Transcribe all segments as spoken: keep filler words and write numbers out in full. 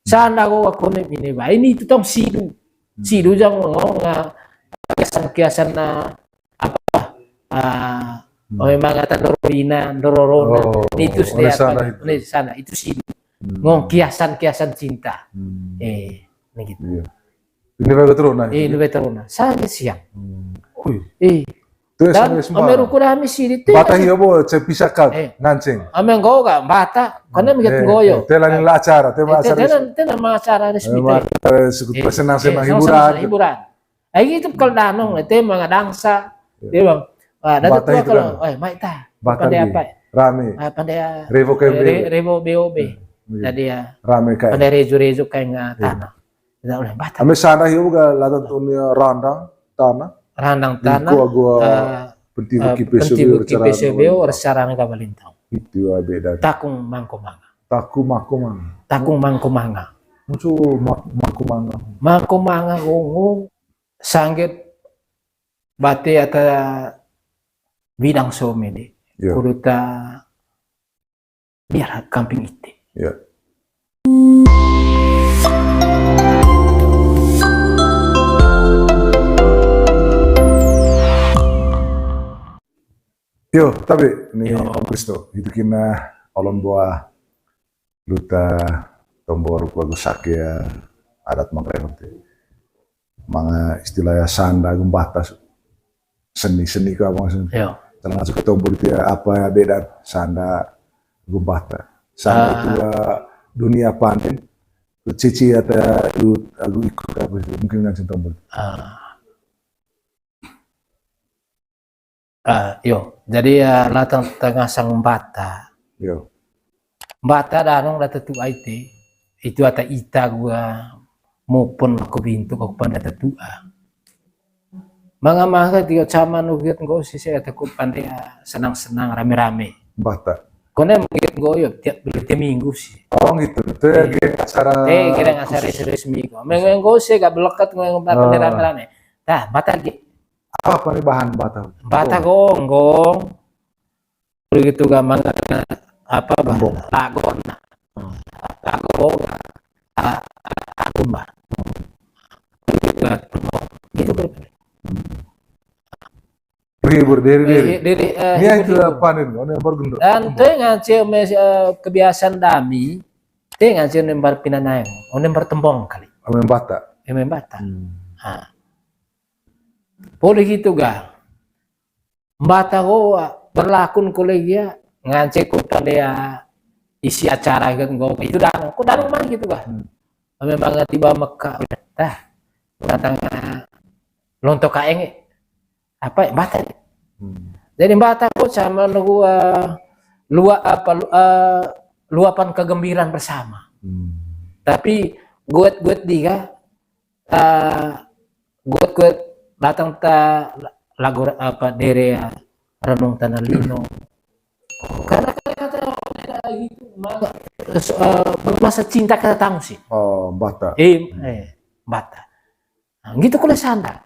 Sanda ko aku ne ini ba. Ini itu tong sidu. Sidu jang ngong, ah, kiasan-kiasan na apa? Ah, oh, memang kata ndororina, ndororona. Oh, ini itu oleh sana itu. Ini sana itu sidu. Ngong kiasan-kiasan cinta. Eh, ini gitu. Iya. Ini baru turun nah. Eh, ini baru turun nah. Sangat siang. Eh. Tuh, dan ame ruku dami sidi te. Bata hio bo, cepi sakat, nganceng. Ame nggo ga bata, kone miget nggoyo. Te lani la acara, te ma acara. Te ma acara resmi te. Senang-senang hiburan. Hiburan. Ai gitu kalau danong, te manga dangsa. Te bang. Wah, datu tua kalau, eh, mai ta. Pandai apa? Rame. Pandai revo kayak revo B O B. Jadi ya. Rame kayak. Pandai rejo-rejo kayak tanah. Ame sanda hio ga latan tunia randang tanah. Randang tanah. Gua, gua penti buki P C B, recarana ka Balintang. Itu beda. Takung mangko manga. Takung mangko manga. Takung mangko manga. Muncul mangko manga. Mangko manga gongo sangget bate ata bidang somede. Kuduta biar kamping ite. Ya. Yo, tapi ini Kristo, itu kina olon buah luta tombor kuagu sake ya adat mangkreon te. Manga istilah ya sanda gembata seni-seni ke apa maksudnya? Iya. Termasuk ke tombol itu ya apa ya beda sanda gembata. Sanda itu ya dunia panen. Cici atau lu aku ikut apa itu mungkin ngancin tombol. Ah, yo, jadi ya latang tengah sang bata. Yo. Bata danong data tu aite, itu ata ita gua mopon aku bintu aku panda tetua. Manga-manga tiga caman ugiat nggo sisi ataku pande senang-senang rame-rame. Bata. Kone mungkin nggo yo tiap beli tiap minggu sih. Oh gitu. Itu ya acara. Eh, kira acara serius minggu. Menggo sih gak belekat nggo pande rame-rame. Tah, bata ge. Apa nih bahan bata? Bata gonggong. Begitu gampang apa bah? Lagona. Lago aku bah. Gitu kan. Pergi berdiri diri. Diri. Ini itu panen kau yang bergendut. Dan tuh ngancil kebiasaan dami. Tuh ngancil nembar pinanaeng, oh nembar tembong kali. Ame bata. Ame bata. Poli gitu ga. Mbata ko berlakun kolegia ngance ko tandea isi acara gitu nggo itu danong ko danong mah gitu ga. Memang tiba Mekah udah dah datang lontok kaeng apa mbata. Jadi mbata ko sama nunggu lua apa luapan kegembiraan bersama. Tapi guet-guet diga guet-guet datang ta lagu apa dere ya renung tanah lino karena kata gitu masa cinta kata tamu sih. Oh bata. Eh, eh bata. Nah, gitu kalau sanda.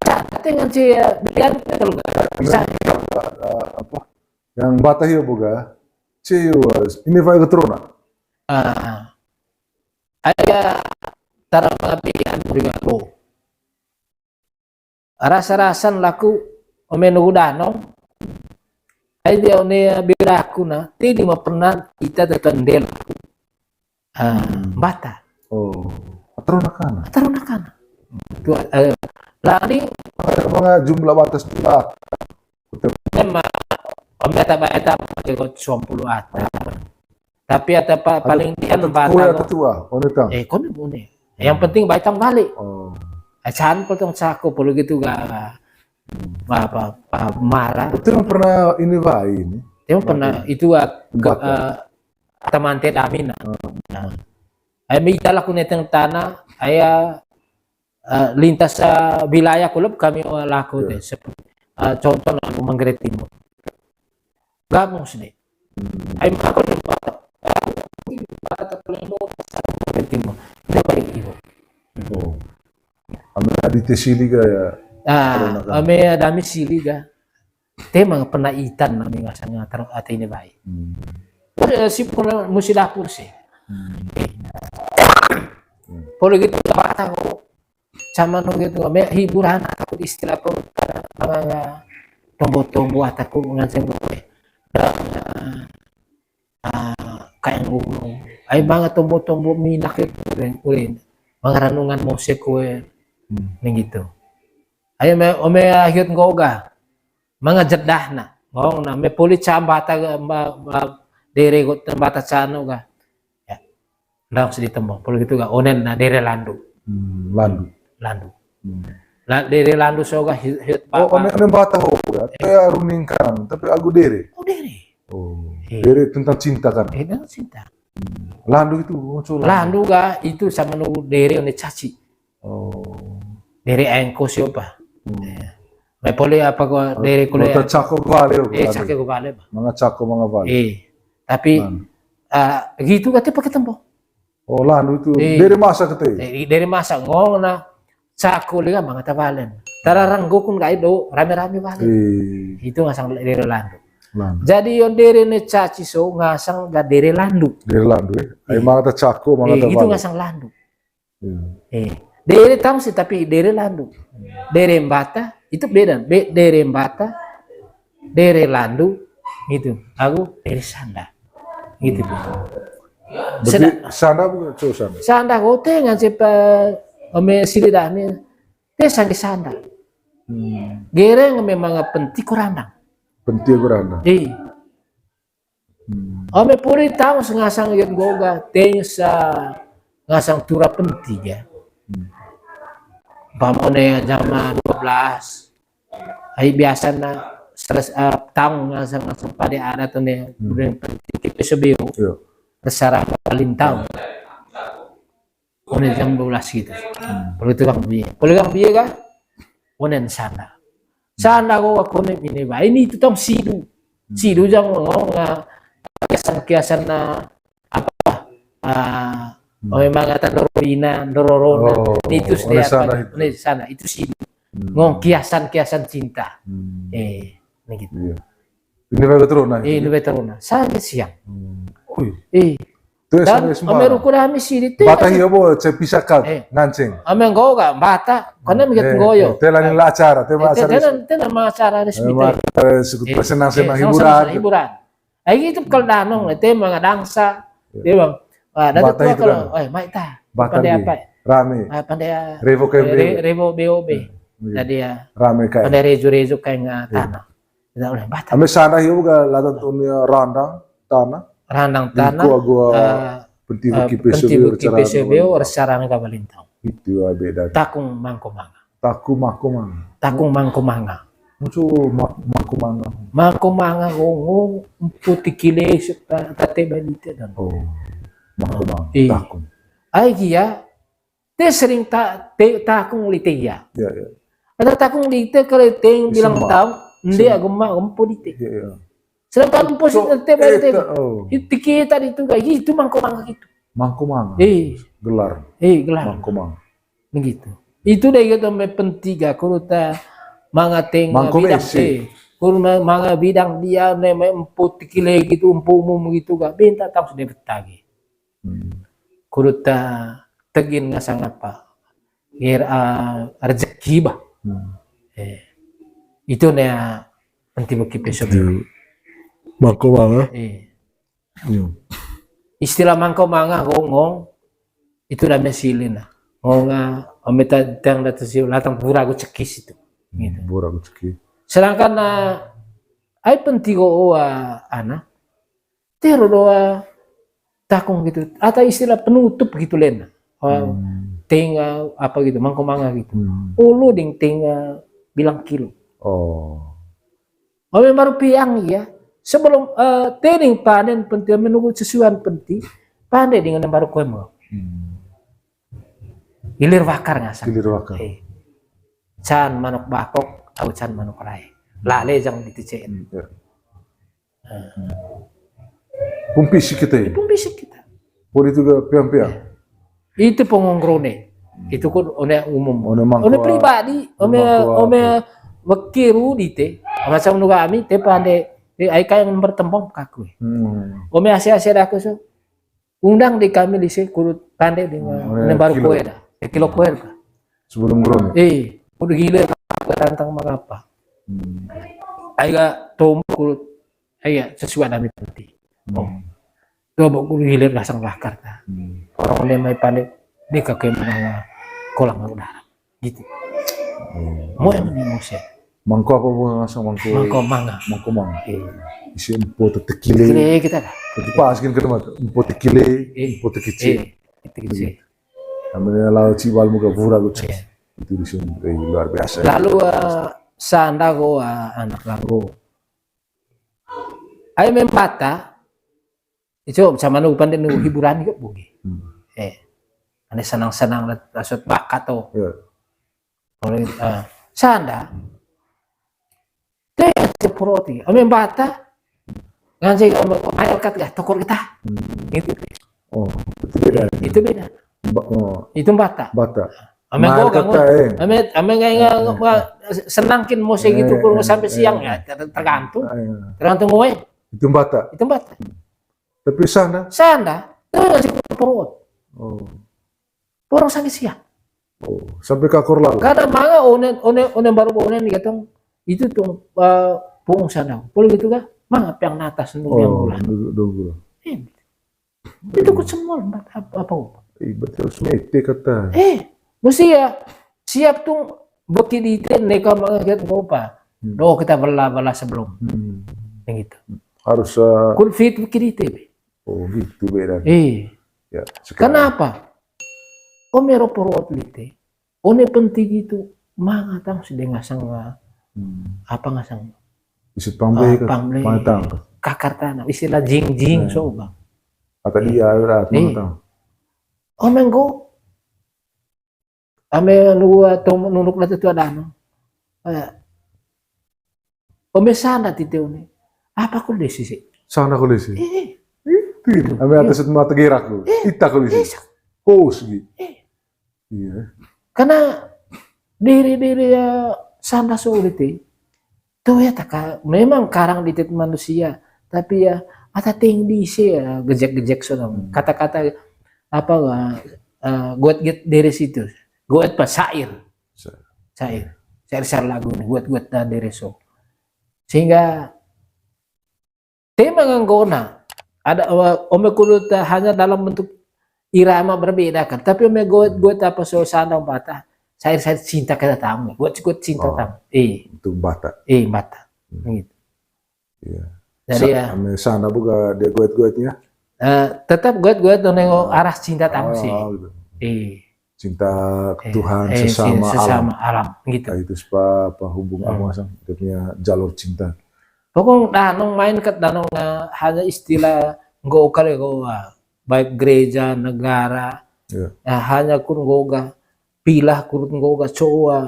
Sanda dengan si biar kalau bisa apa yang bata ya boga si ini vai keturunan. Aya tara pengabdian juga lo. Rasa-rasan laku ome nugu danong. Ai dia one biraku na tini ma pernah ita tekan del. Bata. Oh, ataruna kana. Ataruna kana. Lani manga jumlah batas tu. Memang om eta ba eta pakai kot suam puluh ata. Tapi ata paling dia bata. Ketua, one tang. Eh, kone bune. Yang penting baik tang balik. Oh. Acan potong saku puluh gitu ga apa marah. Itu yang pernah ini wai ini. Yang pernah itu teman te damina. Ami ita laku neteng tanah, aya lintas wilayah kulub kami laku te. Contoh laku Manggarai Timur. Gabung sini. Ai mako di Batak. Batak paling bawah Manggarai Timur. Ini paling ibu. Oh. Ame adite sili ga ya. Ah, ame adami sili ga. Te manga pernah itan nami ngasang ngatar ate ini baik. Si pernah musi dapur sih. Poli gitu, Batak ko. Sama no gitu, me hiburan ataupun istilah pun, manga tombo-tombo ataupun nganceng gue. Dan, ah, kayak ngomong. Ai manga tombo-tombo minak itu, ulin. Manga ranungan musik kue. Hmm. Ning gitu. Ai me, ome ahiut nggo'o ga. Manga jedahna. Ngong na, me poli cambata ga, ma, ma, dere got tembata cano ga. Ya. Ndang sedi tembong. Poli gitu ga, onen na dere landu. Hmm, landu. Landu. Hmm. La, dere landu so ga hi-, hiut Oh, papa. Onen, onen bata ho ya. Tapi aru ningkanan, tapi agu dere. Oh, dere. Oh, Iya. Dere tentang cinta kan? Eh, tentang cinta. Hmm. Landu itu, oh, so landu. Landu ga, itu sama nu dere one caci. Oh. Dere engko siopa. Hmm. Eh. Me poli apa ko Oh, dere kule. Bota cako vale, oh, Eh, vale. Cako vale, bah. Manga cako, manga vale. Eh, tapi, Landu. Ah, gitu kate pakai tembong. Oh, landu itu. Eh. Dere masa kete. Eh, dere masa ngong na cako lega manga tavalen. Tara ranggo kun gai do, rame-rame vale. Eh. Itu ngasang dere landu. Landu. Jadi yon dere ne caci so ngasang ga dere landu. Dere landu, eh. Ai Eh. Manga ta cako, manga Eh, itu tavalen. Ngasang landu. Iya. Eh, dere tamu sih, tapi dere landu. Dere mbata, itu beda. Be-, dere mbata, dere landu, gitu. Agu dere sanda. Gitu, Bu. Berarti Senda- sanda bukan cowok sanda? Sanda ko te ngan cepa ome sili dani. Te sangge sanda. Hmm. Gereng memang penti kurandang. Penti kurandang. Iya. Hmm. Ome poli taung sengasang yen goga, teng sa ngasang tura penti ya. Hmm. Umpama ne jam dua belas, ai biasa na seres, eh, taung ngasang, ngasang pade adat ne, Hmm. Bulan penti kita sebeu. Iya. Resara paling taung. One jam dua belas gitu. Hmm. Poli tukang bie. Poli tukang bie kah? Onen sanda. Sanda ko aku ne ini ba. Ini itu tong sidu. Hmm. Sidu jang ngong, ah, kiasan-kiasan na apa? Ah, Hmm. Oh, memang kata dororina, dororona. Oh, nitu one sanda itu. One sanda itu sidu. Hmm. Ngong kiasan-kiasan cinta. Hmm. Eh, ini gitu. Iya. Ini baru turun nah. Eh, ini baru turun nah. Sanda siang. Hmm. Ui. Eh. Tuh, dan sama sembarang. Ome ruku dami sidi te. Bata hio bo, ce pisaka, eh, nganceng. Ome nggoyo ga, bata, kona migat nggoyo. Eh, te lani la acara, te ma acara. Te, te, te nama acara resmi. Eh, te. Acara resmi, eh, senang-senang, eh, hiburan. Senang-senang hiburan. Ai gitu kalau danong, te manga dangsa. Iya. Dia bang. Wah, datu bata tua itu kalau, kan. Eh, mai ta. Bata pande apa? Rame. Ah, pande ya. Revo, eh, ke re-, revo B O B. Iya. Tadi ya. Rame kayak. Pande rejo-rejo kayak nggak tanah. Tidak boleh batal. Ame sana hiu ga latan tunia randang tanah. Randang tanah, eh, penti, eh, beki penti peso beki peso beo, resaran ka balintang. Itu, ah, beda. Takung mangko manga. Takung mangko manga. Takung mangko manga. Mucu ma-, mangko manga. Mangko manga gongo, empu tikile, ta-, tate balite dan. Oh, mangko manga. Iya. Takung. Ai kia, te sering ta-, te-, takung lite ya. Ya, ya. Ada takung lite kali te bilang tahu, nde agama empu lite. Ya, ya. Sedangkan empu si te, te, oh. Itu kita itu kayak gitu, mangko manga gitu. Mangko manga. Eh. Gelar. Eh, gelar. Mangko manga. Begitu. Itu deh gitu, me pentiga, kuruta manga teng mangko bidang, eh. Kuru ma-, manga bidang dia, ne me empu tikile gitu, empu umum gitu, gak bentar tahu sudah betagi. Hmm. Kuruta tegin ngasang apa? Ngir, ah, rezeki bah. Hmm. Eh. Itu ne, ah, penti beki peso. Iya. Mangko manga. Eh. Iya. Istilah mangko manga gongo, itu dame silin nah. Ngonga, ome ta-, tang datu si latang bura gu cekis itu. Gitu. Bura gu cekis. Sedangkan, ah, ai penti go, ah, ana, tero doa takung gitu. Atau istilah penutup gitu lena. Oh, hmm. Tenga apa gitu, mangko manga gitu. Hmm. Ulu ding tenga bilang kilo. Oh. Ome baru piang iya. Sebelum, eh, tening panen penti, menunggu sesuan penti, pande dengan yang baru koemo. Hmm. Ilir wakar ngasang. Ilir wakar. Eh. Can manuk bakok, au can manuk rai. Lale jang diticeen. Hmm, iya. Pung pisik kita ya? Pung pisik kita. Pun itu ke piang-piang? Iya. Itu pengongkrone. Itu kan one umum. One mangko, one pribadi, one mangko ome wekiru di te. Macam nu kami, te pande, te ai kayak bertembang kaku. Hmm. Ome ase-ase daku so. Undang di kami lise kurut pande di ma-, hmm, oh, ya, ne baru kilo. Koe dah. Ya, kilo koe dah. Sebelum gurun ya? Eh, udah gila tantang mangapa. Hmm. Aiga tombo kurut, aiga sesuai dami penti. Hmm. Oh. Tombo kurut hilir dasang lakar ta. Hmm. Orang ne mai pande di kaki menengah kolam udara. Gitu. Hmm. Mau yang ini mau saya. Mangko apa bu ngasang mangko? Mangko manga. Mangko manga. Iya. Isi empo tetekile. Tekile kita dah. Tapi pas gini ketemu empo tekile, iya, empo tekice. Iya, tekice. Namanya laut Cibal muka pura lucu. Iya. Itu di sini, eh, luar biasa. Lalu, eh, sanda ko, eh, anak lagu. Ai membata, itu sama nu pande nu hiburan juga bugi. Hmm. Eh, ane senang-senang lah, maksud bakat tuh. Iya. Kalau, eh, sanda, teh, seproti, ame bata, nganjai, ame, air kat gak, tokor kita. Hmm. Gitu. Oh, itu beda. Itu beda. Ba-, oh. Itu bata. Bata. Ame gua kata, eh. Ame, ame nggak, nggak, eh, nggak, senangkin musik itu kurang sampai siang ya, ter-, tergantung. Eh. Tergantung gue. Itu bata. Itu bata. Tapi sanda? Sanda, eh, si perut. Oh. Orang sakit siap. Oh, sampai kakor lalu. Karena manga onen, onen, onen baru onen nih katong. Itu tuh, eh, pung sana. Boleh gitu kah? Manga piang natas nunggu yang bulan. Oh, dulu, dulu. Eh, itu kok semua empat apa, apa, apa? Eh, berarti harus mete kata. Eh, mesti ya siap tuh beki di ite neka manga gitu apa. Hmm. Doh kita bela-bela sebelum. Hmm. Yang gitu. Harus, eh, kun fit beki di ite, be. Oh, gitu beda. Eh. Ya, sekarang. Kenapa? Ome ro porot lite. One penting itu manga tang sudah ngasang, ah, hmm, apa ngasang? Isut pamble, ah, ke pamble. Manga tang. Kakar tanah, istilah jing-jing, nah, so, Bang. Apa dia, eh, manga tang. Ome nggo, ame nua tom nunuk lata tu ada anu. Eh, ome sana tite one. Apa ko lesi sih? Sana ko lesi. Eh, eh. Ih, ame atas mata gerak lu. Eh, ita ko lesi. Eh, sa- Kos gi. Eh. Iya. Karena diri-diri ya sana sulit, eh. Tuh ya, taka, memang karang di tet manusia, tapi ya, ata ting di isi ya, gejek-gejek sono. Hmm. Kata-kata apa, eh, eh, guat-guat dari situ. Guat apa? Syair. Sa- Syair. Syair-syair lagu nih, guat-guat dan dari so. Sehingga tema nganggona ada, eh, ome kudu ta hanya dalam bentuk irama berbeda kan, tapi ome goet-goet apa so sandang patah, syair-syair cinta kita tamu, goet-goet cinta tamu. Eh. Itu bata. Eh, bata. Hmm. Gitu. Iya. Jadi sa- ya, ame sana buka dia goet-goetnya. Eh, tetap goet-goet nengok arah cinta tamu sih. Oh, gitu. Eh. Cinta Tuhan, eh, sesama alam. Sesama alam, gitu. Nah, itu sepa-, apa hubung apa, hmm, ngasang dia punya jalur cinta. Pokok danong main kat danong, eh, hanya istilah nggo kali nggo, ah, baik gereja, negara, ya, hanya kun nggo ga, pilah kurut nggo ga coa,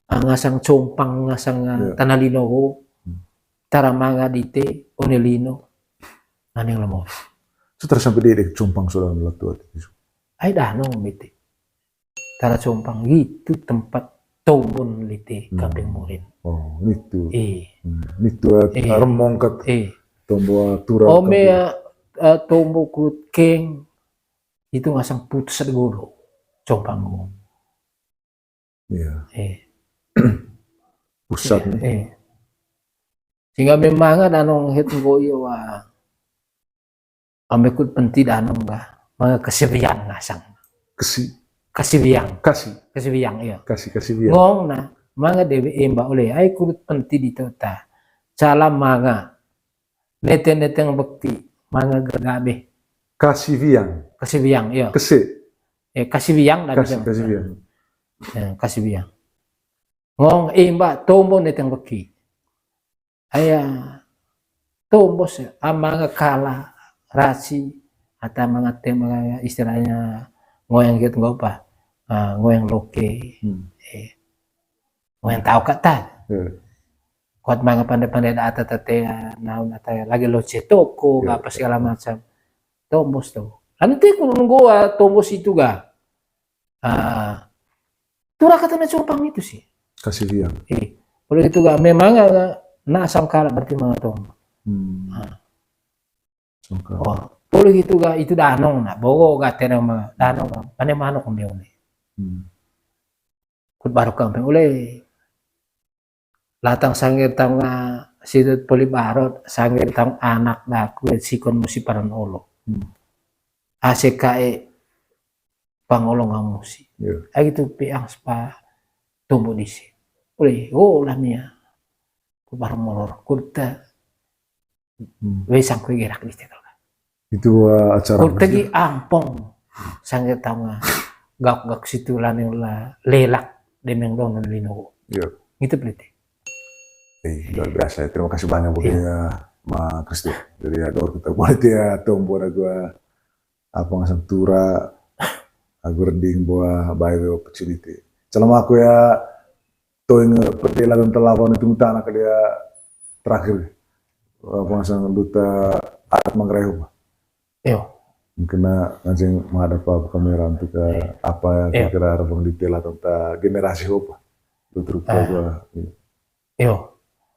ah, ngasang compang, ngasang, ah, ya, tanah lino nggo, hmm, tara manga dite, one lino, naneng lemo. Setelah sampai dia compang sudah meletup. Ai danong mete. Tara compang, itu tempat tombon lite, hmm, Kaping Murin. Oh, itu. Eh. Hmm, itu, eh, eh, remong kat, eh, tombo tura ome, eh, tombo kurut keng, itu ngasang putus ada golo, compang. Iya. Eh. Pusat nih. Eh. Sehingga memang ada nong het nggo iyo wa. Ame kut penti danong ga, manga kasiwiang ngasang. Kasi. Kasiwiang. Kasi. Kasiwiang, iya. Kasi, kasiwiang. Ngong na, manga dewe emba ole, ai kurut penti di tota. Cala manga. Neteng-neteng bekti, manga gagabe. Kasiwiang. Kasiwiang, iya. Kese. Eh, kasiwiang, kasi, bisa. Kasiwiang. Eh, kasiwiang. Ngong emba tombo neteng bekti. Aya, tombos ya, amanga kala, rasi, ata manga tem-, manga istilahnya ngoyang gitu, nggak apa, ah, ngoyang loke, hmm, eh, ngoyang tau kata. Hmm. Kuat manga pandai-pandai da ata tate, ah, naun ata lagi loce toko, ya, apa segala macam. Tombos tuh. Nanti ku nunggu, ah, tombos itu ga. Ah, tura kata na compang itu sih. Kasiwiang. Eh, kalau itu ga memang, ah, na sangkala berarti manga tong. Hmm. Ah. Sangkala. Oh, Poli gitu ga itu danong na, bogo ga tena ma danong ga, pane manuk mbe one. Hmm. Kut baru kampung ule. Latang sangger tang, ah, sidut poli barot, sangger tang anak daku, sikon musi paran olo. Hmm. Ase kae pangolong amusi. Iya. Ai gitu peang spa tombo dise. Ule, oh, lah nia. Ku baru molor, kurta. Hmm. Wesang ku gerak di situ. Itu, eh, acara kurta apa sih? Gi ampong. Sangger tang, ah, gak-gak situ lah nih lah lelak demeng donon lino. Iya. Gitu pelite. Eh, luar biasa ya. Terima kasih banyak, iya, pokoknya, Ma Kristi. Jadi ya, dor kita buat ya, tombo ada gua apa ngasang tura, agur ding buah bae opportunity. Selama aku ya, toing pede lagu telawan itu mutana kali ya terakhir. Apa ngasang duta adat Manggarai apa? Iyo. Mungkin na nganceng menghadap ke kamera untuk, eh, apa yang, iyo, kira-kira Bang Dite lah tentang generasi apa? Lu terus, eh, apa? Iyo. Iyo.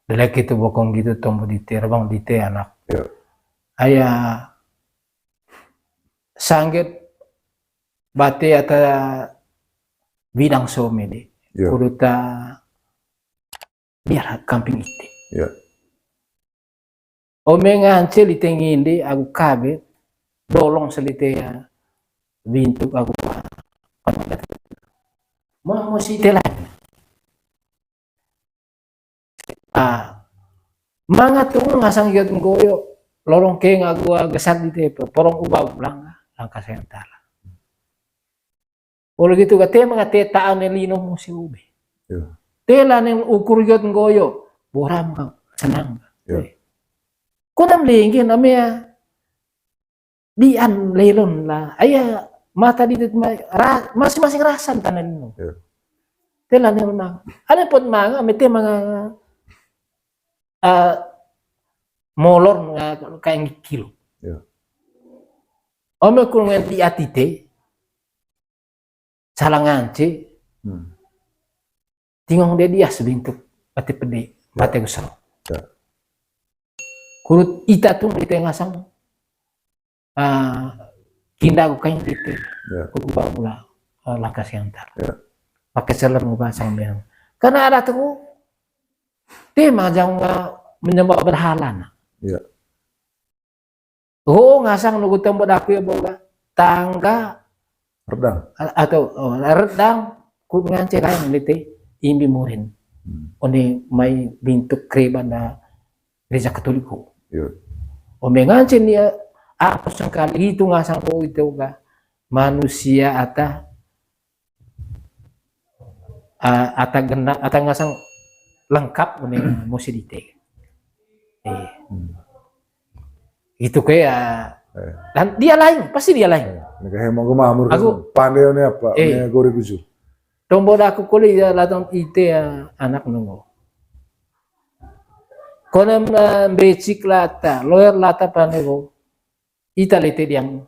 Delek itu bokong gitu tombo Dite, Bang Dite anak. Iyo. Aya sangget bate ata bidang somede. Iya. Kuduta biar kamping ite. Iya. Ome ngance lite nginde agu kabe, dolong selite ya, bintuk agu mau musi ite lain. Ah, manga tu ngasang giot nggoyo, lorong ke ngagu gesak di tepe, porong uba ulang, langkah saya entahlah. Olo gitu ga te manga te taan ne lino musi ube. Iya. Te la ne ukur giot nggoyo, boram ka, senang ka. Iya. Ko nam linggi namanya dian lelon la. Aya mata di ma-, ra-, masing-masing rasan tanan no. Iya. Te la ne manga. Ada pot manga, mete manga, eh, molor, eh, kayak kilo. Iya. Ome kurungan di ati te, salah ngance. Hmm. Tingong dia dia sebintuk, bate pede, ya, bate gusang. Ya. Kurut ita tu di tengah sang, ah, kinda ku kain itu. Ya. Ku ubah mula, eh, langkah siantar. Ya. Pakai seler ngubah sang bilang. Karena ada tu, tema jangan menyembah berhala, nah. Ya. Oh, ngasang nugu tombo daku ya boga. Tangga. Redang. A-, atau, oh, redang, ku ngance kain lite, imbi murin. Hmm. One mai bintuk kereban da gereja Katoliko. Iya. Ome ngance nia, aku sangkali itu ngasang ko itu ga. Manusia ata ah, ata genap, ata ngasang lengkap une musi dite. Eh. Hmm. Itu kayak, eh, dan dia lain, pasti dia lain. Eh, ini kayak mau gemamur aku, kan? Pandai ini apa? Eh. Ini gore gusur. Tombo daku kuli ya latang ite ya anak nunggu. Kona, eh, becik lata, lawyer lata pandai ko. Ita lete diang.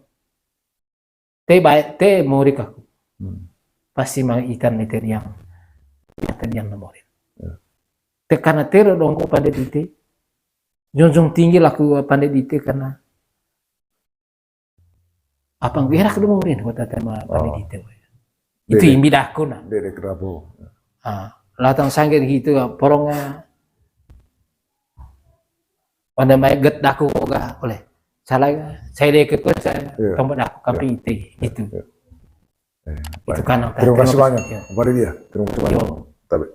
Te bae, te murik aku. Hmm. Pasti mang ikan ni te diang. Ikan te diang na murik. Ya. Te karena te dongko pandai dite. Junjung tinggi laku pandai dite karena apa ngerak do murin kota tema pandai dite. Itu imbi daku na. Dede kerabo. Ah, latang sangge gitu, porong, ah, Anda mai get daku kok ga oleh. Salah, saya deket saya, iya, tombol daku, iya, kamping ite, iya, gitu. Iya. Eh, itu baik. Kan terima kasih banyak. Iya. Kepada dia. Terima kasih banyak. Yo. Tapi